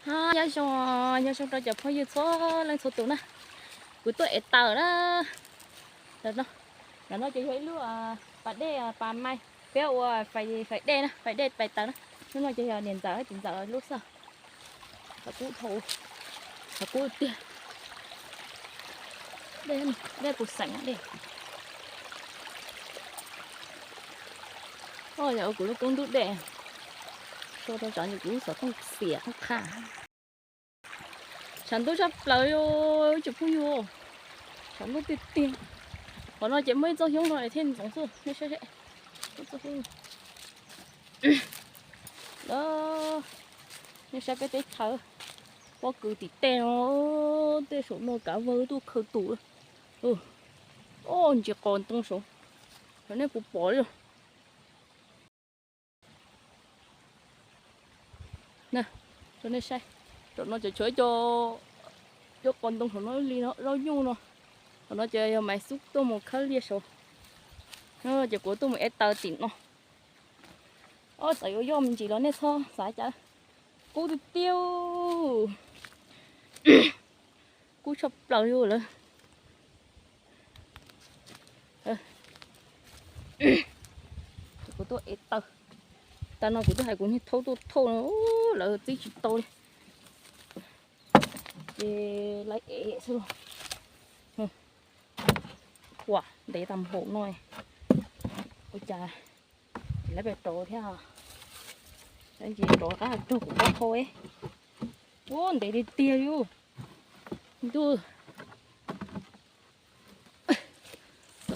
Nyob zoo, nyob zoo rau cov phooj ywg txhua leej txhua tus na. Kuv tuaj ev taws na. Ntawm no ces yog ib lub pas dej pas mais, peb ua fais dej na, fais dej pais taws na. Lub no ces yog niam ntxawm txiv ntxawm lub xwb. Qhov kub dhau, qhov kub tiag. Dej, dej puv xeem dej. Yog kuv lub koob ntub dej, so rau tsov ces kuv lub xov tooj xiam qhov qha. Tshav ntuj tshaj plaws li, tsoom phooj ywg, tshav ntuj tiag tiag. Qhov no ces muaj ib txoj xyoob no thiaj ntxoov xwb, nej saib seb, ib txoj xyoob no. Nej saib peb teb chaws pob kws tim tej no, tej saum no kav vawg tuaj khaws tus. Ntsis qos ntoo saud, nej puas pom li. Rau nej saib, saum no ces tshuav cov, cov qos ntoo saum no li zaub nyuj no. Qhov no ces yog Maiv Xub tuaj mus khawb liaj saud, ces kuv tuaj mus ev taws tim no. Ob, txawm yuav yoj me ntsis los nej txhob xav cas, kub tiag tiag, kub tshaj plaws li lawm. Kuv tuaj ev taws, taws no kuv twb hais kuv niag thaub tuaj thauj no, lawv txib tsis tau li, ces lawv ev xwb los. Ua ntev tag npaum no, ua cas lawv pes rov thiab, lawv ntsis rov qab rau kuv pob hau. Ua ntev tiag tiag li. Ntuj,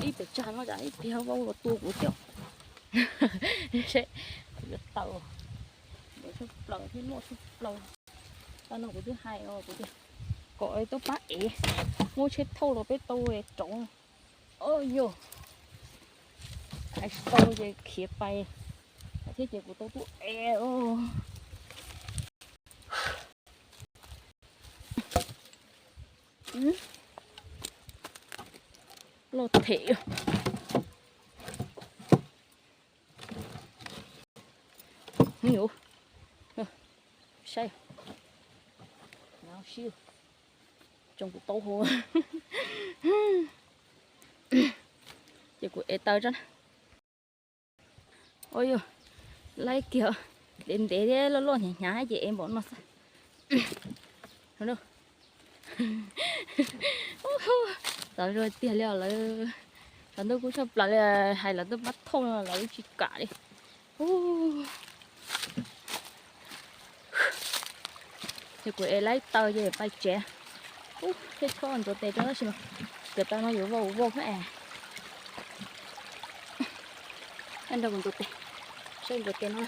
ib pes tsag no cas ib pliag vau los tua kuv thiab. Seb kuv yuav taws, ntev tshaj plaws thiab loj tshaj plaws. Tau no kuv twb hais os kuv tias kom tuaj pab ev, muab tsheb thauj los peb tau rauv. Oj yog, hais tsis tau ces khiav pais thiab ces kuv tau tuaj ev. Loj them. Saib, tsoo kuv taub hau. Ces kuv ev taws tso. Ua yog, laib kiag, ntev ntev thiab loj loj hnyav hnyav ces ev npaum no xwb. Txaus zuag tiag li os lawv. Tshav ntuj kub tshaj plaws li, hais lawv tuaj pab thauj no lawv tsis kam li. Ces kuv ev laib taws ces pais tsev. Ub, thiaj choj ntxuav tes rau tab sis mas cov taws no yuav vau vau thiab es. Nrog kuv ntxuav tes, saib ntxuav tes no.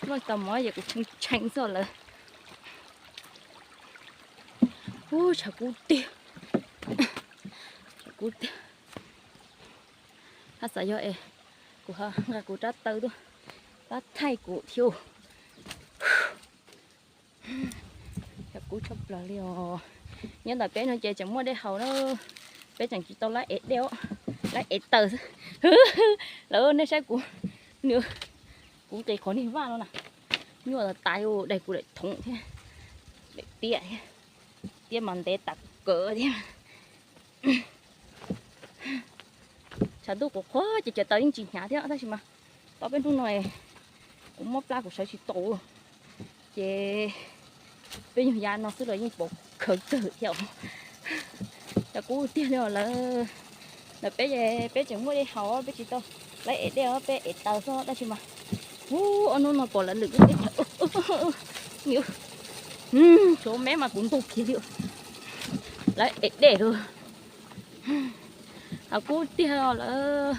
Muaj tau mov ces kuv tshee tshee xwb lawm. Ub, tshav kub tiag, tshav kub tiag. Haj xav yog es kuv ho nqa kuv rab taw tuaj pab thaij kuv thiab. Tshav kub tshaj plaws li os. Nyob ntawm peb no ces tseem muaj dej haus na, peb tseem tsis tau laib ev dej os, laib ev taws xwb. Lawv, nej saib kuv, kuv nqis qhov niag vaj no na, nyuaj tas tas, daim kuv daim thoov thiab, daim tiab thiab, tiab mas ntev tas kawg thiab. Tshav ntuj qhuav qhuav ces cov taws yeej tsis hnyav thiab tab sis mas tau peb hnub no kuv mob plab kuv sawv tsis tau, ces peb nyuag ya no xwb los yeej pom khawv kawg thiab. Tshav kub tiag li os lawv. Ntawm peb, peb tseem muaj dej haus, peb tsis tau laib ev dej os, peb ev taws xwb tab sis mas, ub, ob hnub no pom lawv lwm lub teb chaws, tshuav me mas kuv ntug kiag li. Lawv ev dej lawm. Tshav kub tiag os lawv,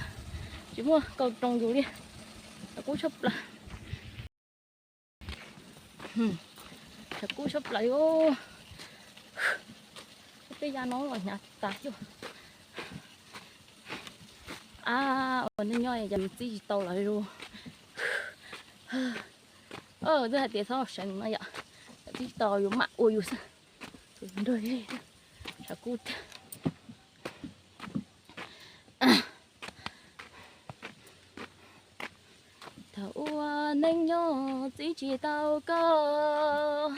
tsis muaj kaus roos yus li. Tshav kub tshaj plaws. Tshav kub tshaj plaws li. Tej ya no los hnyav tas xwb. Ab, ua neej nyob cas txib tsis tau lawv li. Twb hais tias txhob seev no yom, txib tsis tau yus mam ua yus xwb. Tus nrog, tshav kub tiag. Thaum ub neej nyob txib tsis tau koj,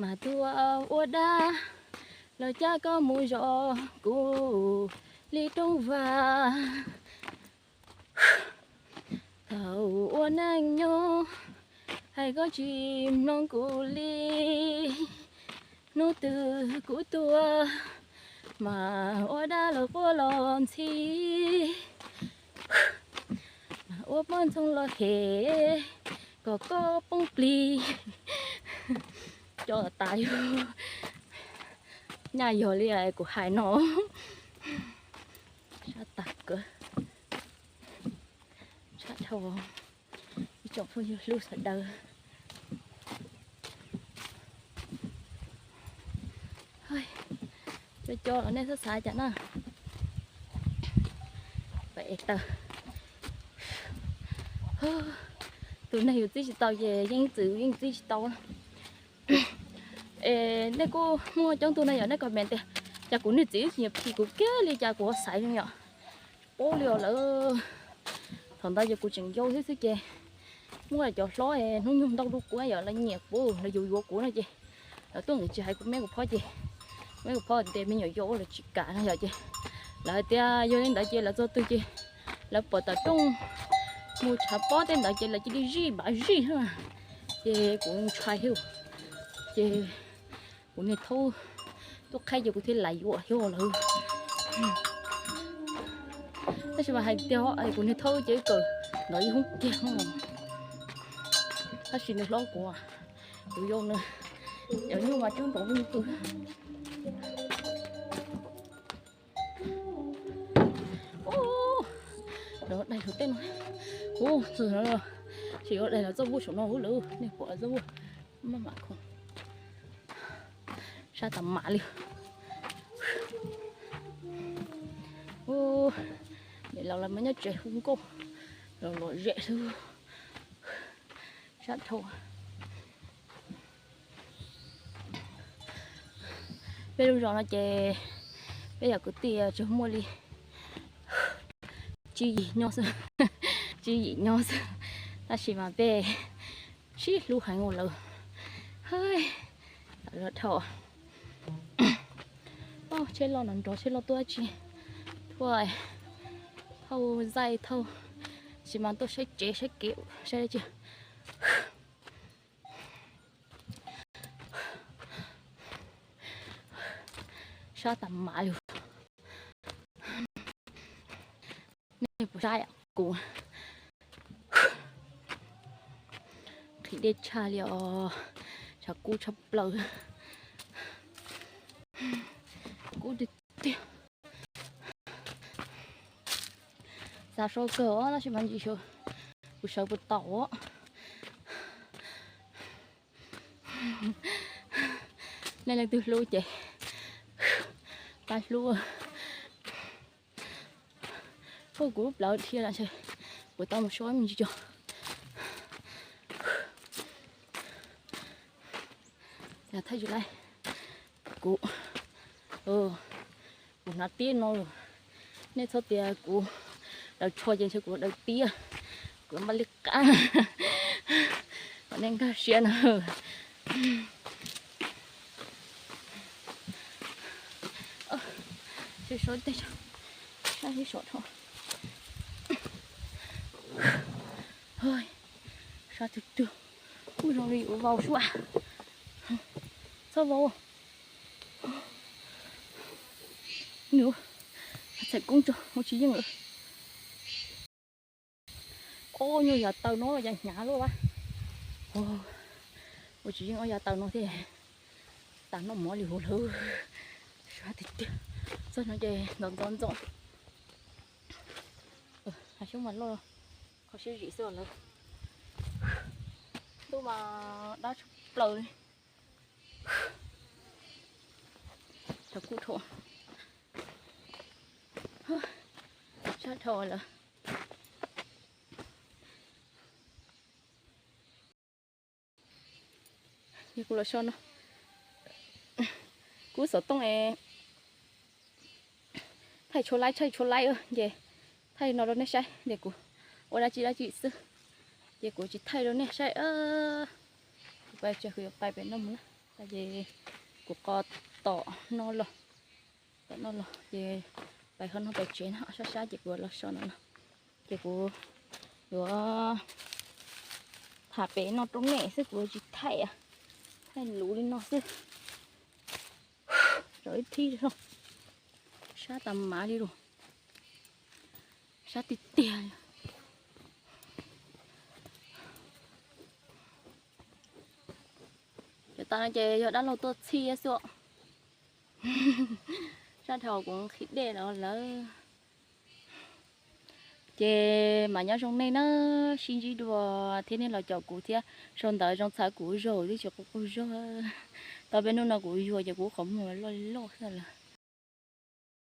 mas tuaj ua dab los cab koj mus zov kuv li rooj vag. Thaum ua neej nyob hais koj tsis mloog kuv li, hnub twg kuv tuaj mas ua dab los quaj los ntxhi, mas ua poj ntxoog los hem kom koj poob plig. Cov tas yog nyaj yog li kuv hais no. Sab tas kawg, sab dhau. Ib tsoom phooj ywg hlub sawv daws, cov cov los nej xav xav cas na. Pab es taw, tus neeg yus txib tsis tau ces yeej txwv yeej txib tsis tau. Es nej kuj muaj coob tug no yom, nej comment tias cas kuv niag txiv wb tsis nyiam phim kuv kiag li cas kuv xaiv zoo yom. Paub li os lawm. Thaum ntawd ces kuv tseem yau xwb xwb ces muaj cov hlob hnub nyoog ntau dua kuv yom, lawv nyiam kuv, lawv yuav yuav kuv no ces lawv tuaj nqis tsis hais kuv meb kuv phob ces, meb kuv phob tias me nyuam yau lawv tsis kam no yom ces lawv hais tias yog li ntawd ces lawv txog twg ces lawv pom tom rooj mus tshav pob tej ntawd ces lawv cia li zij npav zij xwb. Ces kuv ntshai thiab ces kuv niag thaub tuaj qhaib ces kuv thiaj lam yuav thiab lawm. Tab sis mas hais tias kuv niag thaub ces kawm ntawv ib hoob kiag, tab sis nws hlob kuv, kuv yau nws, cov nyuj mas cub nrov vwj pw. Lawv daig hauv tej no, ub, txog no tsis yuav daig los txoj vuj saum no ub lawm, nej pom txoj vuj maj mam khoom, sab tas mam li. Ub, niam laus lawv mas nyob tsev hu nkauj los lom zem xwb, sab dhau. Peb lub zos no ces peb yog kwv tij tsuas muaj li tsib yim nyob xwb, tsib yim nyob xwb, tab sis mas peb sib hlub heev ua lawm. Hais, tam zog dhau, tsheb loj no nrov tsheb loj tuaj dab tsi, thuaj thauj zaij thauj, sis mas tuaj saib tsev saib kev saib dab tsi. Sab tas mam li. Nej puas saib kuv qhib dej tshaj li os, tshav kub tshaj plaws, kub tiag tiag. Xav so kawg os tab sis mas ntsis sawv, kuv sawv puas tau os. Nej leej twg hlub ces pab hlub. Ua kuv lub plawv dhia lawm ntshe kuv tau mus so me ntsis tso. Thaij tsis laib kuv, kuv hnav tiab no lawm. Nej txhob tias kuv daws tsho ces ntshe kuv daws tiab, kuv npaj li qab kom nej nkag siab na. Sab sab teg, sab sib so dhau. Sab twg twg, kuj zoo li yuav vau sua. Txhob vau. Nws txhais koob tso, ua tsis yeej lawm. Ob nyuag yav taw no yav hnyav luaj a. Ua tsis yeej ob yav taw no thiab. Tas noj mov li huv lawm. Sab tiag tiag. Txog no ces ntxov ntxov ntxov. Hav xyoob mas loj, kho siab zim xwb lawm. Ntuj mas dab tshaj plaws li. Thaum kuj dhau, sab dhau lawm. Yog kuv los so no, kuv xov tooj es thaij tshuaj laib thaij tshuaj laib ces thaij no rau nej saib tias kuv ua dab tsi dab tsi xwb. Ces kuv tsis thaij rau nej saib. Kuv pais tseg, kuv yuav pais pem no mus na. Ces kuv qos tom no los, tom no los ces pais qhov no pais tsev na, sab sab ces kuv los so no no. Ces kuv yuav tham pem no rau nej xwb, kuv tsis thaij, thaij luv li no xwb. Rau ib thib, sab tas mav li lus, sab tiag tiag. Cov tas no ces yog dab laug tuaj txhij xwb. Sab dhau kuv nqhis dej los lawm. Ces mam nyob zoo nej na, sib ntsib dua thiab nej los caum kuv thiab. Sau ntawv zoo txhawb kuv zaum twb tsis quv quv zog. Tau peb hnub no kuv yuag ces kuv qhov muag loj loj xwb lawm.